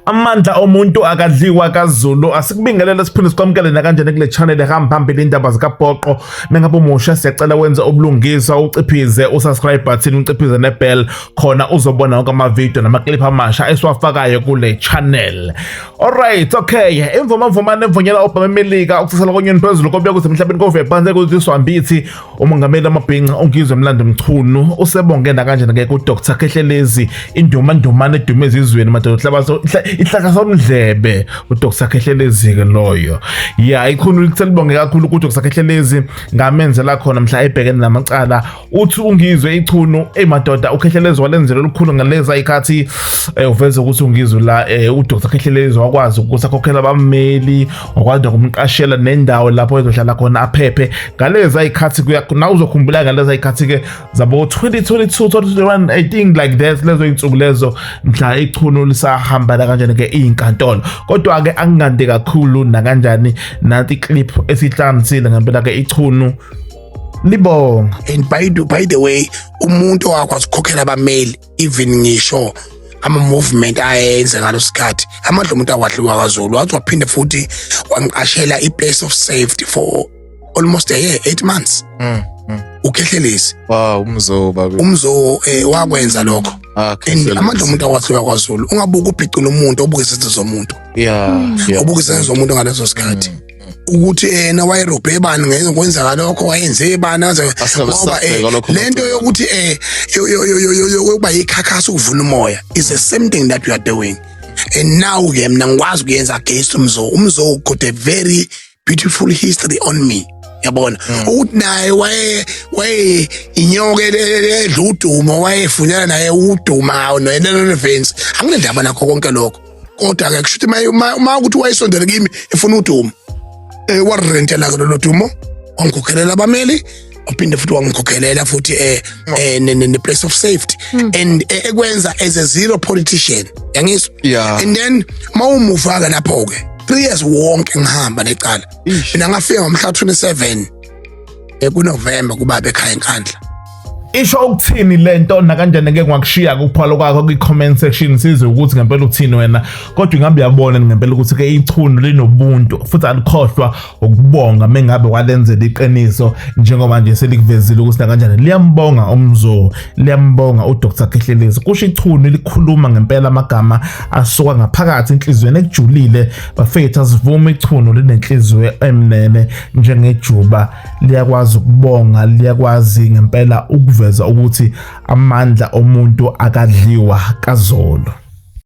Amandla omuntu akadliwa kaZulu. Asikubingelele siphinde sikwamukele nakanjani kule channel ehamba phambili indaba zikaBhoqo. Mengabe umusha siyacela wenze ubulungiswa uciphize usubscribe button uciphize nebell khona uzobona wonke ama-video nama-clip amasha esiwafakayo kule channel. Alright, okay. Imvuma mvumane emvunyela obhama eMelika ukusasela konyoni phezulu kobuya kuze emhlabeni kove phansi kuziswambithi umongameli amabhinca uNgizwe Mlando Mchunu usebonge nakanjani ke kuDr Khehlelezi induma ndumane edume ezizweni madoda uhlabaso ihlahla somdlebe uDr Khehlelezi ke loyo. Ya ichunu lithelibonge kakhulu kuDr Khehlelezi ngamenzela khona mhla ebhekene namacala. Uthi uNgizwe ichunu ey madoda uKhehlelezi walenzela olukhulu ngaleza ikhathi uveze ukuthi uNgizwe la uDr Khehlelezi wakwazi ukuthi akhokhela abammeli wakwazi ukumqashela nendawo lapho ezohlala khona aphephe ngaleza ikhathi. Na uzokhumbula ngaleza ikhathi ke zabo 2022 2021, I think like that, lezo insuku lezo mhla ichunu lisahamba la kanjani ke izinkantolo. Kodwa ke angingande kakhulu nakanjani, nanti clip esihlanganisile ngempela ke ichunu libonga. And by the way, umuntu owakwazi ukukhokhela abameli, even ngisho ama-movement ayenze ngalo sikhathi, amandla omuntu awadliwa kaZulu. Wathi waphinde futhi wangiqashela i-place of safety for almost a year, 8 months, uKhehlelezi. Wow, umzo baba. Umzo wakwenza lokho. Ah, And Khehlelezi. amandla omuntu awadliwa kwaZulu. Ungabuka ubhicile umuntu, obuka izenzo zomuntu, ubuka izenzo zomuntu ngaleso sikhathi ukuthi yena wayerobhe bani ngeke lokho wayenze bani aze Asingabe ngoba sisabheka lokho. Lento yokuthi yokuba yikhakhasa ukuvuna umoya is the same thing that we are doing, and now ke mina ngikwazi ukuyenza against umzo. Umzo got a very beautiful history on me, yabona, ukuthi naye waye inyoka edla udumo, wayefunela naye uduma no-relevance. Anginendaba nakho konke lokho, kodwa ke kusho ukuthi uma ukuthi wayesondele kimi efuna udumo, warentela ke lolo dumo, wangikhokhelela abameli, waphinde futhi wangikhokhelela futhi ne place of safety and ekwenza as a zero politician, yangizwa? And then mawumuva ke lapho ke 3 years wonke ngihamba necala. Mina ngafika ngomhla 27 kuNovember kubaba ekhaya eNkandla. Isho ukuthini lento nakanjani? Ngeke ngakushiya ukuphala kwakho kwi-comment section sizwe ukuthi ngempela uthini wena. Kodwa ingabe uyabona ngempela ukuthi ke ichunu linobuntu futhi alikhohlwa ukubonga mengabe walenzela iqiniso, njengoba nje selikuvezile ukuthi nakanjani liyambonga umzo, liyambonga uDr Khehlelezi. Kusho ichunu likhuluma ngempela amagama asuka ngaphakathi enhliziyweni ekujulile. Bafethu, asivume, ichunu linenhliziyo emnene njengejuba, liyakwazi ukubonga, liyakwazi ngempela ukuveza ukuthi amandla omuntu akadliwa kaZulu.